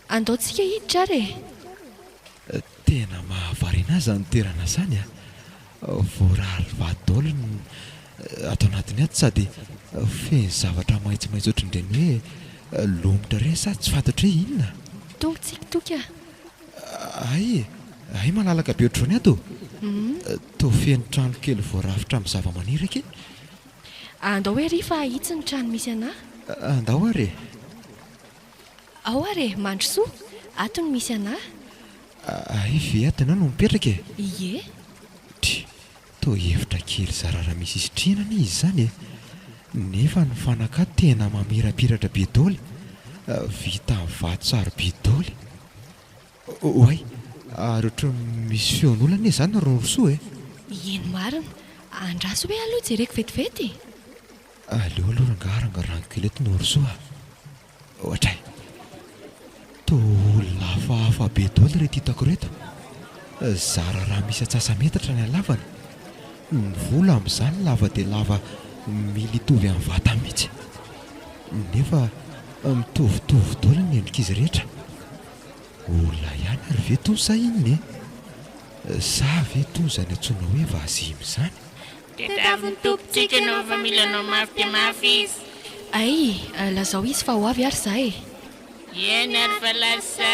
Andao tsika hiditra ary e! Tena mahavariana ahy izany toerana izany a! Voarary vato daholo ny ato anatiny ato sady feno zavatra maitsomaitso ohatran'ireny hoe lomotra ireny sa tsy fantatro hoe inona. Tonga tsika Toky a! Hay e! Hay malalaka be ohatr'izao ny ato! Toa feno trano kely voarafitra amin'ny zavamaniry akia. Andao ery fa itsy ny trano misy anà. Andao ary e! Ao ary e, mandrosoa, ato no misy anah. Hay ve ato ianao no mipetraka e? Ie. Dry, toa hevitra kely zarara misy isitrihana anie izy izany e! Nefa ny fanaka tena mamirapiratra be daholo, vita amin'ny vato sarobidy daholo. Oay! Ary ohatran'ny misy feon'olona anie izany ry Norosoa e! Eny marina. Andraso hoe aloha jereko vetivety e! Aleo aloha rangaha rangarango kely eto Norosoa a! Ohatray. Toa olona hafahafa be daholo ireto hitako ireto. Zara raha misy antsasa-metatra ny halavany. Ny volo amin'izany lava dia lava mila hitovy amin'ny vatany mihitsy. Nefa mitovitovy daholo ny endrik'izy rehetra. Olona ihany ary ve itony sa inona e? Sa ve itony izany antsoina hoe vazimba izany? Tadiavin'ny tompontsika ianao fa mila anao mafy dia mafy izy. Hay, lazao izy fa ho avy ary za e! Eny ary fa lasa.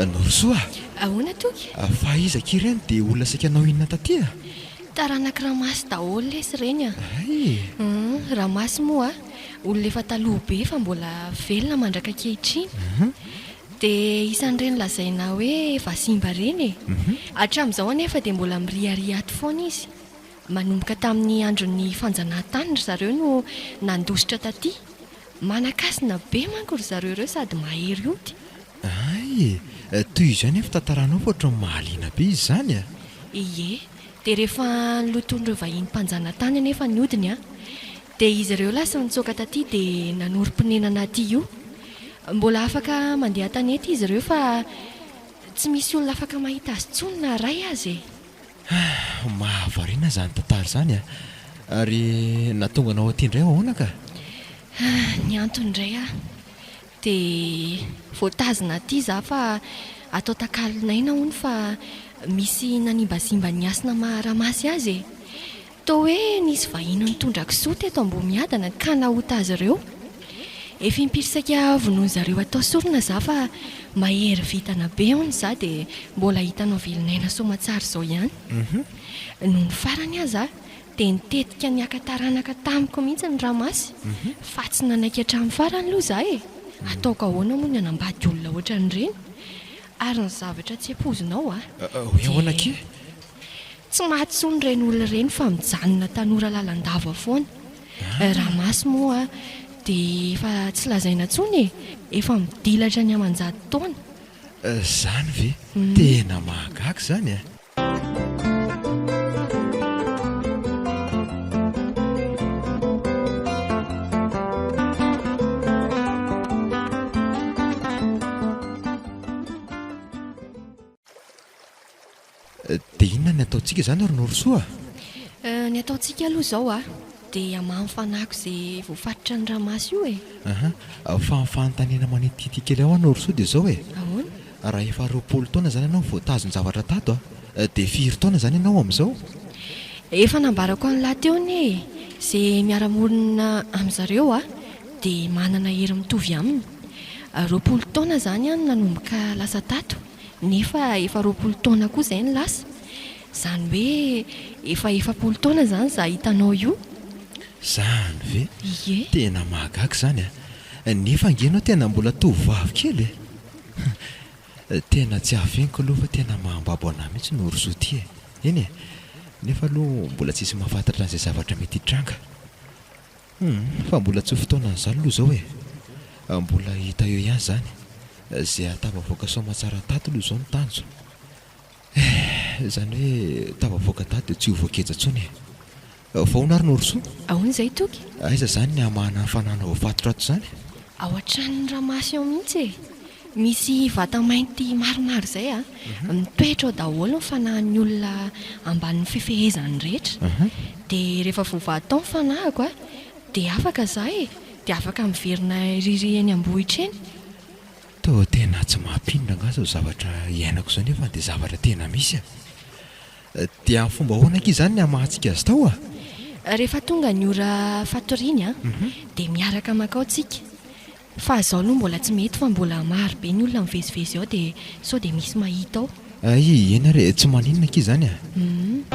Norosoa a! Ahoana Toky? Fa iza akia ireny dia olona saika hanao inona taty a? Taranak'i Ramasy daholo lesy ireny a! Hay! Hum, Ramasy moa olona efa taloha be fa mbola velona mandraka ankehitriny. Dia isan'ireny lazaina hoe vazimba ireny e! Hatramin'izao anefa dia mbola miriaria ato foana izy. Manomboka tamin'ny andron'ny fanjanahantany ry zareo no nandositra taty. Manan-kasina be manko ry zareo ireo sady mahery ody. Hay e! Toy izao anie fitantaranao fa ohatran'ny mahaliana be izy izany a! Ie, dia rehefa nolotoin'ireo vahiny mpanjanatany anefa ny hodiny an, dia izy ireo lasa nitsoaka taty dia nanorim-ponenana aty io. Mbola afaka mandeha an-tanety izy ireo fa tsy misy olona afaka mahita azy intsony na iray aza e! Mahavariana izany tantara izany a! Ary nahatonga anao aty indray ahoana ka? Ny antony indray aho dia voatazona aty izaho fa atao takalon'aina hono fa misy nanimbazimba ny hasina maha Ramasy azy e! Toa hoe nisy vahiny nitondra kisoa teto Ambohimiadana ka nahota azy ireo. Efa impiry saika vonoin-zareo atao sorona za fa mahery vintana be hono za dia mbola hitanao velon'aina soamatsara izao ihany. Nony farany aza dia nitetika ny haka taranaka tamiko mihitsy ny ramasy fa tsy nanaiky hatramin'ny farany aloha za e! Ataoko ahoana moa ny hanambady olona ohatran'ireny? Ary ny zavatra tsy ampoizinao a! Hoe ahoana akia? Tsy maty intsony ireny olona ireny fa mijanona tanora lalandava foana. Ramasy moa dia efa tsy lazaina intsony e! Efa midilatra ny aman-jato taona. Izany ve? Tena mahagaga izany a! Dia inona ny ataontsika izany ry Norosoa a? Ny ataontsika aloha izao a, dia hamaha ny fanahiko izay voafatotry ny ramaso io e. Aha, fa ny fanontaniana manitikitika kely ao an Norosoa dia izao e. Ahoana? Raha efa 20 taona izany ianao voatazon-javatra tato a, dia firy taona izany ianao amin'izao? Efa nambarako an'lah teo anie e, izay miara-monina amin'zareo a, dia manana hery mitovy aminy. 20 taona izany aho no nanomboka lasa tato. Nefa efa 20 taona koa izay no lasa. Izany hoe efa 40 taona izany izaho hitanao io. Izany ve? Ie. Tena mahagaga izany a! Nefa ange ianao tena mbola tovovavy kely e! Tena tsy afeniko aloha fa tena mahambabo anà mihitsy ny Orosoa ity e! Eny e! Nefa aloha mbola tsisy mahafantatra an'izay zavatra mety hitranga. Humm, fa mbola tsy fotoanan'izany aloha izao e! Mbola hita eo ihany izany. Izay hahatafavoaka soamatsara tato aloha izao no tanjona. Eh! Izany hoe tafavoaka tato dia tsy ho voageja intsony e! Fa ahoana ary Norosoa? Ahoana izay Toky? Aiza izany ny hamahana ny fanahana voafatotra ato izany? Ao an-tranon'i Ramasy ao mihitsy e! Misy vata mainty maromaro izay a! Mitoetra ao daholo ny fanahin'ny olona ambanin'ny fifehezany rehetra. Dia rehefa voavaha tao ny fanahiko a! Dia afaka za e! Dia afaka miverina ery eny am-bohitra eny. Toa tena tsy mampino rangahy izao zavatra iainako izao nefa dia zavatra tena misy a! Dia amin'ny fomba ahoana akia izany ny hamahantsika azy tao a? Rehefa tonga ny ora fatoriany a! Dia miaraka mankao tsika. Fa zao aloha mbola tsy mety fa mbola maro be ny olona mivezivezy ao dia sao dia misy mahita ao. Hay, eny ary e, tsy maninona akia izany a! Humm!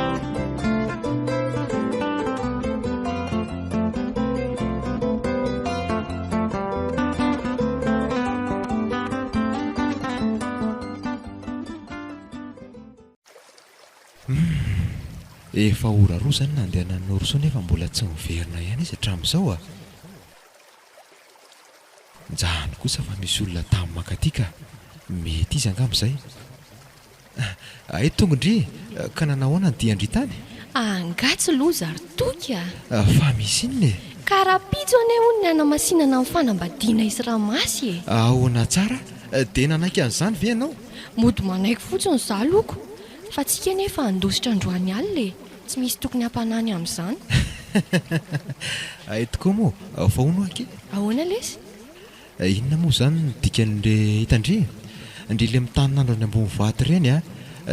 Efa ora roa izany nandehanan'i Norosoa nefa mbola tsy miverina ihany izy hatramin'izao a! Njany kosa fa misy olona tamy mankaty ka! Mety izy angamba izay. Hay tonga ndry, ka nanahoana ny dian-dry tany? Angaha tsy loza ry Toky a! Fa misy inona e? Ka rahampitso anie hono ny hanamasinana ny fanambadiana isy Ramasy e! Ahoana tsara? Dia nanaiky an'izany ve ianao? Mody manaiky fotsiny izaho loko, fa tsika anie efa handositra androany alina e! Tsy misy tokony hampanany amin'izany. Hay tokoa moa, fa hono hoa akia? Ahoana lesy? Inona moa izany no dikan'le hitan-dry e? Ndry le mitanin'andro any ambony vato ireny a!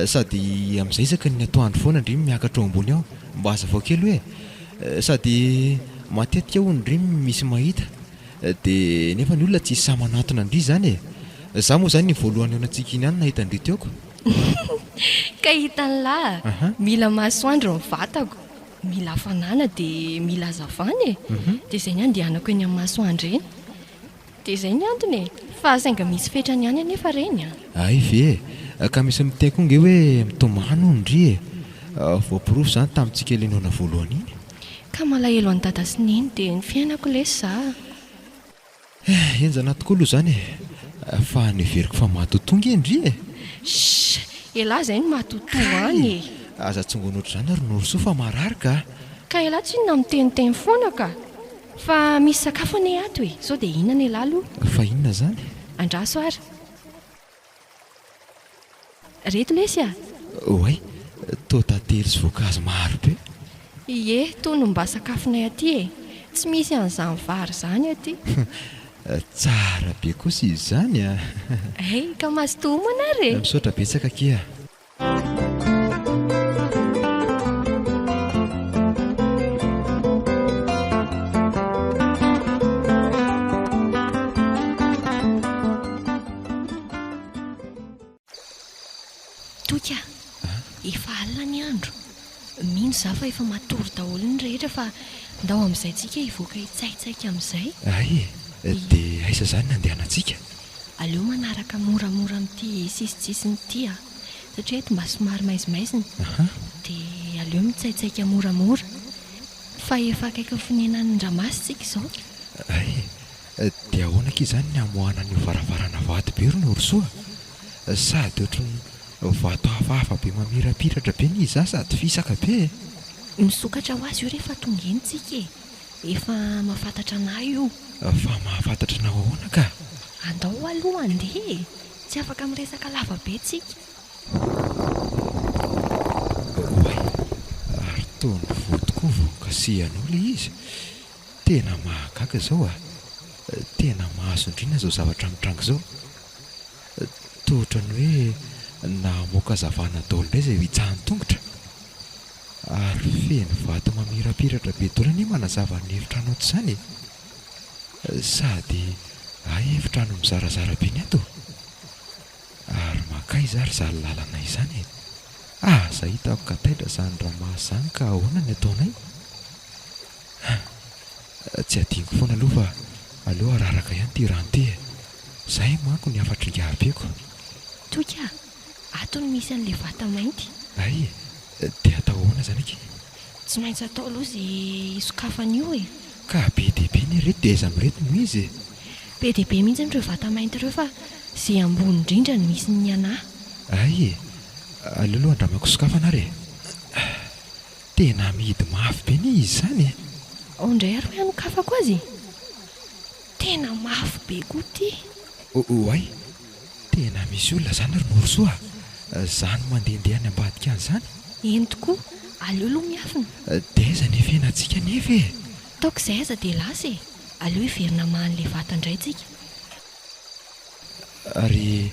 Sady amin'izay isaky ny atoandro foana ndry miakatra ao ambony ao. Mba hazavao kely hoe e! Sady matetika hono ndry misy mahita dia nefa ny olona tsisy sahy manatona an-dry izany e! Za moa izany iny voalohany nihaonantsika iny ihany nahita an-dry teo ko! Ka hitan'lah a! Mila masoandro ny vatako, mila hafanana dia mila hazavana e! Dia izay ny andehanako eny amin'ny masoandro eny. Dia izay ny antony e! Fa saingy misy fetrany ihany anefa ireny an! Hay ve e! Ka misy miteny koa nge hoe mitomany hono ndry e! Voaporofo izany tamintsika ilay noana voalohany iny. Ka malahelo an'i dada sy neny dia ny fiainako lesy za a! Henjana tokoa aloha izany e! Fa neveriko fa matotoa nge ndry e! Shh! Elah izay no matotoa any e! Aza tsongoina ohatr'izany ry Norosoa fa marary ka! Ka elah tsinona miteniteny foana ka! Fa misy sakafo anie ato e! Sao dia hihinana elah aloha? Fa inona izany? Andraso ary. Reto lesy a! Oay, toa tantely sy voankazo maro be. Ie, toa no mba sakafonay aty e! Tsy misy an'izany vary izany aty. Tsara be kosa izy izany a! Hay, ka mazotoa homana ary e! Misaotra betsaka akia. Toky a! Efa alina ny andro. Mino za fa efa matory daholo ny rehetra fa ndao amin'izay tsika hivoaka hitsaitsaika amin'izay. Hay e! Dia aiza izany ny andehanantsika? Aleo manaraka moramora amin'ity sisintsisiny ity a! Satria eto mba somary maizimaizina. Dia aleo mitsaitsaika moramora. Fa efa akaikin'ny fonenan'i Ramasy tsika izao. Hay e! Dia ahoana akia izany ny hamoahana an'io varavarana vato be ry Norosoa? Sady ohatran'ny vato hafahafa be mamirapiratra be anie izany sady fisaka be e! Misokatra ho azy io rehefa tonga eny tsika e! Efa mahafantatra anah io. Fa mahafantatra anao ahoana ka? Andao aloha handeha e! Tsy afaka miresaka lava be tsika. Oay! Ary toa ny voa tokoa vao nokasihanao ilay izy. Tena mahagaga izao a! Tena mahasondriana izao zavatra mitranga izao. Toa ohatran'ny hoe namoaka hazavana daholo indray izay hitsahan'ny tongotra. Ary feno vato mamirapiratra be daholo anie manazava ny efitrano ato izany e! Sady hay efitrano mizarazara be ny ato? Ary mankaiza ary izany lalana izany e? Aza hitako ka taitra izany Ramasy izany ka ahoana ny ataonay? Hein! Tsy adinoko foana aloha fa aleo araraka ihany ity rano ity e! Izay manko ny hafatr'ingahibeko. Toky a! Ato no misy an'ilay vata mainty. Hay e! Dia atao ahoana izany akia? Tsy maintsy atao aloha izay hisokafana io e! Ka be dia be anie ireto dia aiza amin'ireto no izy e? Be dia be mihitsy ireo vata mainty ireo fa izay ambony indrindra no misy ny anà. Hay e! Aleo aloha andramako sokafana ary e! Tena mihidy mafy be anie izy izany e! Ao indray ary hoe hanokafako azy e! Tena mafy be koa ity! Oay! Tena misy olona zany ry Norosoa a! Zany mandehandeha any ambadika any zany? Eny tokoa, aleo aloha miafina. Dia aiza ny fiainantsika anefa e? Ataoko izay aza dia lasa e! Aleo hiverina hamaha an'ilay vata indray tsika. Ary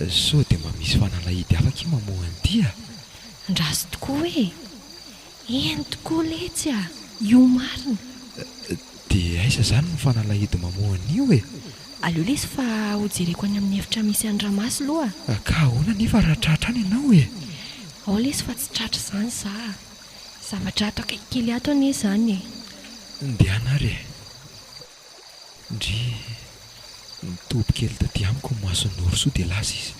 sao dia mba misy fanalahidy hafa akia mamoha an'ity a? Andraso tokoa e! Eny tokoa letsy a! Io marina! Dia aiza izany ny fanalahidy mamoha an'io e? Aleo lesy fa ho jereko any amin'ny efitra misy an'i Ramasy loha a! Ka ahoana anefa raha tratra any ianao e? Ao lesy fa tsy tratra izany za a! Zavatra ato akaiky kely ato anie izany e! Ndehana ary e! Ndry, nitoby kely taty amiko ny mason'i Norosoa dia lasa izy.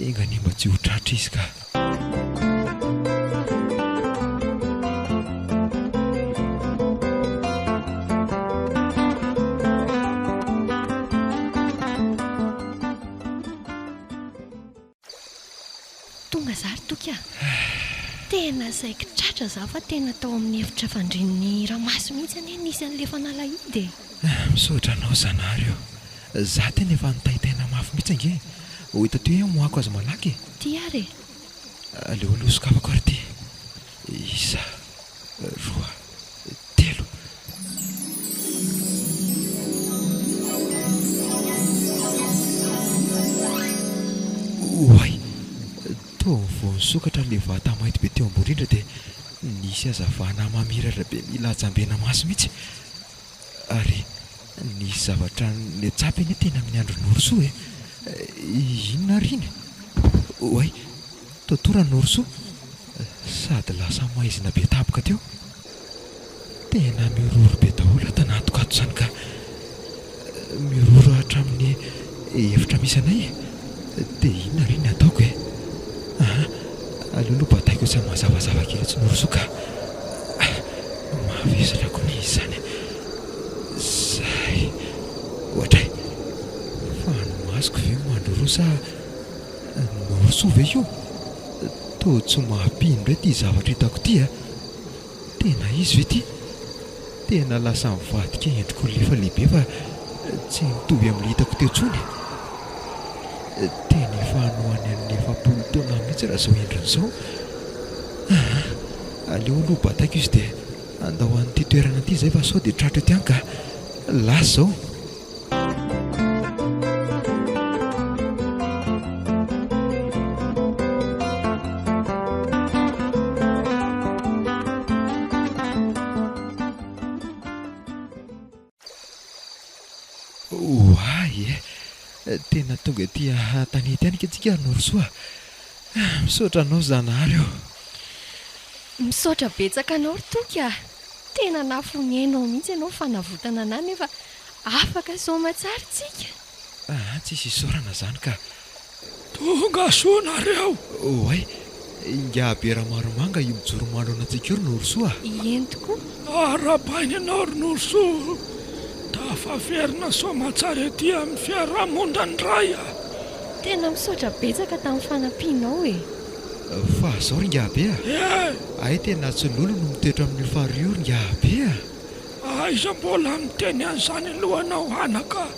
Enga anie mba tsy ho tratra izy ka! Tonga za ry Toky a! Tena saiky tratra za fa tena tao amin'ny efitra fandrian'i Ramaso mihitsy anie nisy an'ilay fanalahidy e! Misaotra anao Zanahary o! Za tena efa nitaintaina mafy mihitsy ange e! Ho hita teo hoe hamoahako azy malaky e! Ty ary e! Aleo aloha sokafako ary ty! Isa, roa, telo. Oay! Toa vao nisokatra ilay vata mainty be teo ambony indrindra dia nisy hazavana mamiratra be mila hajambena maso mihitsy. Ary nisy zavatra nitsapy anie teny amin'ny andron'i Norosoa e! Inona ary iny? Oay! Toa torana Norosoa sady lasa maizina be tampoka teo. Tena mihorohoro be daholo ato anatiko ato izany ka! Mihorohoro hatramin'ny efitra misy anay e! Dia inona re ny ataoko e? Aa! Aleo aloha bataiko etsy amin'ny mazavazava kely etsy Norosoa ka! Mavesatra koa anie izy izany e! Zay! Ohatray! Fa ny masoko ve mandroroa sa Norosoa ve io? Toa tsy mampino indray ity zavatra hitako ity a! Tena izy ve ity? Tena lasa nivadika endrik'olona efa lehibe fa tsy mitovy amin'ilay hitako teo intsony e! Tena efa any ho any amin'ny 40 taona mihitsy raha izao endriny izao. Aa! Aleo aloha bataiko izy dia andao an'ity toerana ity izay fa sao dia tratra eto ihany ka! Lasa izao. Oay e! Tena tonga ety an-tanety ihany ange tsika ry Norosoa a! Misaotra anao Zanahary ô! Misaotra betsaka anao ry Toky a! Tena nafonenao mihitsy ianao fanavotana anah nefa afaka soamatsara tsika. Aa tsisy isaorana zany ka. Tonga soa nareo. Oay, ingahy be Ramaromanga io mijoro manoloana antsika io ry Norosoa a! Ieny tokoa. Arahabaina ianao ry Norosoa, tafaverina soamatsara ety amin'ny fiarahamonina indray a! Tena misaotra betsaka tamin'ny fanampianao e! Fa zao ry ingahy be a! Eh! Hay tena tsy lolo no mitoetra amin'io farihy io ry ingahy be a! Aiza mbola miteny an'izany aloha anao anaka a!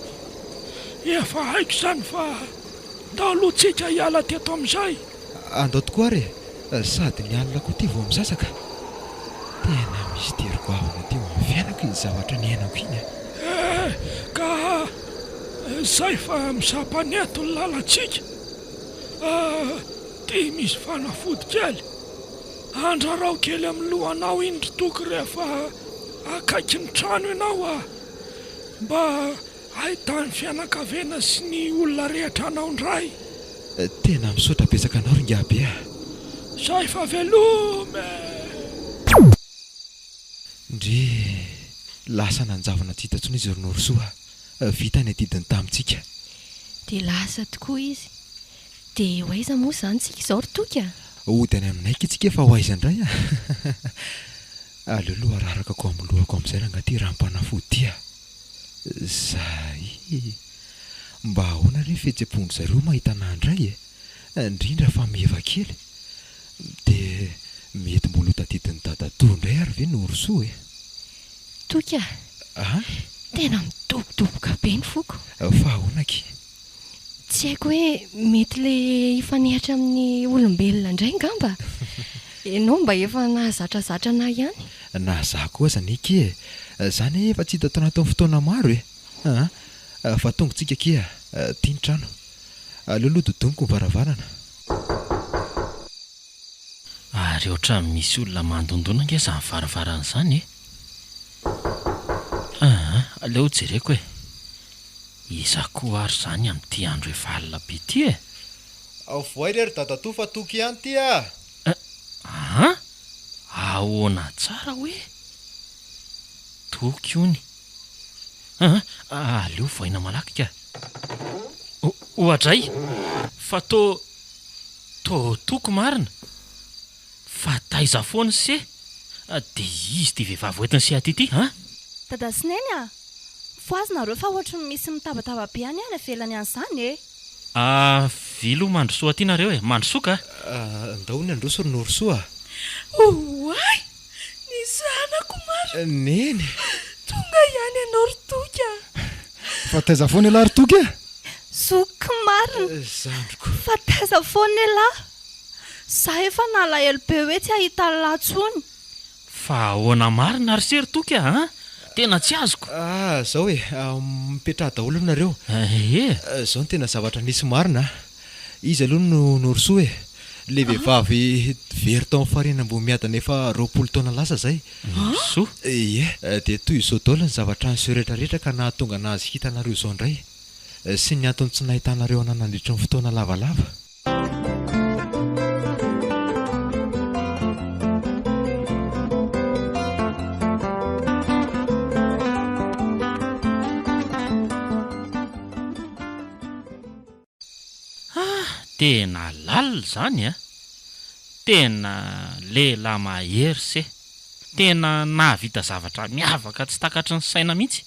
Efa haiko izany fa ndao aloha tsika hiala teto amin'izay! Andao tokoa ary e! Sady ny alina koa ity vao misasaka! Tena mistery goavana teo amin'ny fiainako iny zavatra niainako iny a! Eh! Ka izay fa misampana eto ny lalantsika! Ah! Ty misy fanafody kely. Andrarao kely amin'ny lohanao iny ry Toky rehefa akaiky ny trano ianao ah! Mba ahitan'ny fianakaviana sy ny olona rehetra anao indray. Tena misaotra betsaka anao ry Ingahibe ah! Zay fa veloma e! Ndrii! Lasa nanjavona tsy hita intsony izy ry Norosoa ah! Vita ny adidiny tamintsika. Dia lasa tokoa izy. Dia ho aiza moa izany tsika izao ry Toky a? Hody any aminay akia tsika fa ho aiza indray a! Aleo aloha ararakako amin'ny lohako amin'izay rangahy ity ranom-panafody ity a! Zay! Mba ahoana re ny fihetsem-pon-dry zareo mahita anà indray e? Indrindra fa meva kely. Dia mety mbola ho tadidin'i dadatoa indray ary ve Norosoa e? Toky a! A? Tena midobodoboka be ny foko. Fa ahoana akia? Tsy haiko hoe mety le hifanehatra amin'ny olombelona indray ngamba? Ianao mba efa nahazatrazatra anah ihany. Na za koa aza anie akia e! Za anie efa tsy hita tao anatin'ny fotoana maro e! Aa! Fa tonga tsika akia, ty ny trano. Aleo aloha dodoniko ny varavarana. Ary ohatran'ny misy olona mandondona ange izany varavarana izany e! Aa! Aleo jereko e! Iza koa ary izany amin'ity andro efa alina be ity e? Avoay re ry dadatoa fa toky ihany ity a! An? Ahoana tsara hoe? Toky hono. An, aleo vohaina malaky ka. Oadray! Fa tô, tô toky marina. Fa taiza foana se? Dia iza ity vehivavy hoentin'i se aty ity an? Dada sy Neny a! Mifohaza nareo fa ohatry ny misy mitabataba be any any ivelany any izany e! Ah! Avia aloha mandrosoa aty nareo e! Mandrosoa ka! Ndao ny handroso ry Norosoa a! Oay! Ny zanako marina! Neny! Tonga ihany ianao ry Toky a! Fa taiza foana ialahy ry Toky e? Zoky marina! Zandriko! Fa taiza foana ialahy? Za efa nalahelo be hoe tsy hahita an'lah tsony. Fa ahoana marina ry se ry Toky a! An! Tena tsy azoko! Ah, zao e! Mipetraha daholo aloha nareo. Ee. Zao no tena zavatra nisy marina a! Izy aloha no Norosoa e! Ilay vehivavy very tao amin'ny farihin'Ambohimiadana efa 20 taona lasa izay. Norosoa? Ie. Dia toy izao daholo ny zavatra niseho rehetrarehetra ka nahatonga anazy hitanareo izao indray. Sy ny antony tsy nahitanareo anà nandritry ny fotoana lavalava. Ah! Tena lalina izany a! Tena lehilahy mahery se! Tena nahavita zavatra miavaka tsy takatry ny saina mihitsy.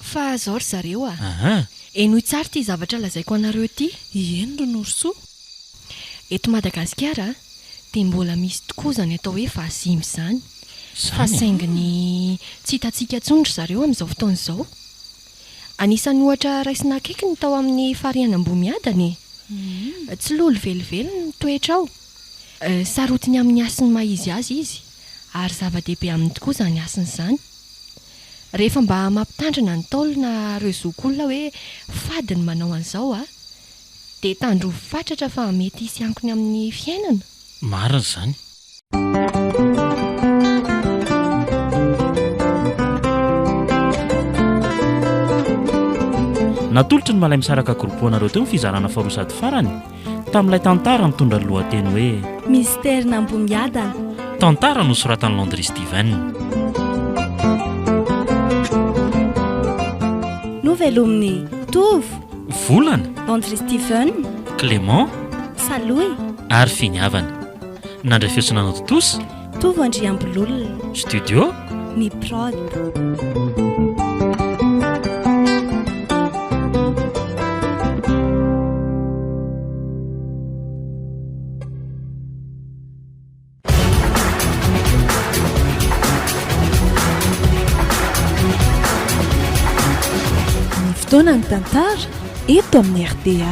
Fa zao ry zareo a! Aha! Henoy tsara ity zavatra lazaiko anareo ity. Eny ry Norosoa. Eto Madagasikara dia mbola misy tokoa izany atao hoe vazimba izany. Fa Izany e? saingy ny tsy hitantsika intsony ry zareo amin'izao fotoana izao. Anisan'ny ohatra raisina akaiky ny tao amin'ny farihan'Ambohimiadana e! Tsy lolo velively ny mitoetra ao. Sarotiny amin'ny hasiny maha izy azy izy ary zava-dehibe aminy tokoa izany hasiny izany. Rehefa mba mampitandrina ny Ntaolo na ireo zokiolona hoe fady ny manao an'izao a! dia tandrovy fatratra fa mety hisy ankony amin'ny fiainana. Marina izany. Natolotry ny Malaimisaraka Groupe ho anareo teo ny fizarana faharoa sady farany tamin'ilay tantara mitondra ny lohateny hoe. Mystère-n'Ambohimiadana. Tantara nosoratan'i Landry Steven. Novelomin'i Tovo. Volana. Landry Steven. Clément. Salohy. Ary Finiavana. Nandray feo sy nanao tontosa. Tovo Andriambololona. Studio. Ny Prod. Ny fotoana ny tantara eto amin'ny rta.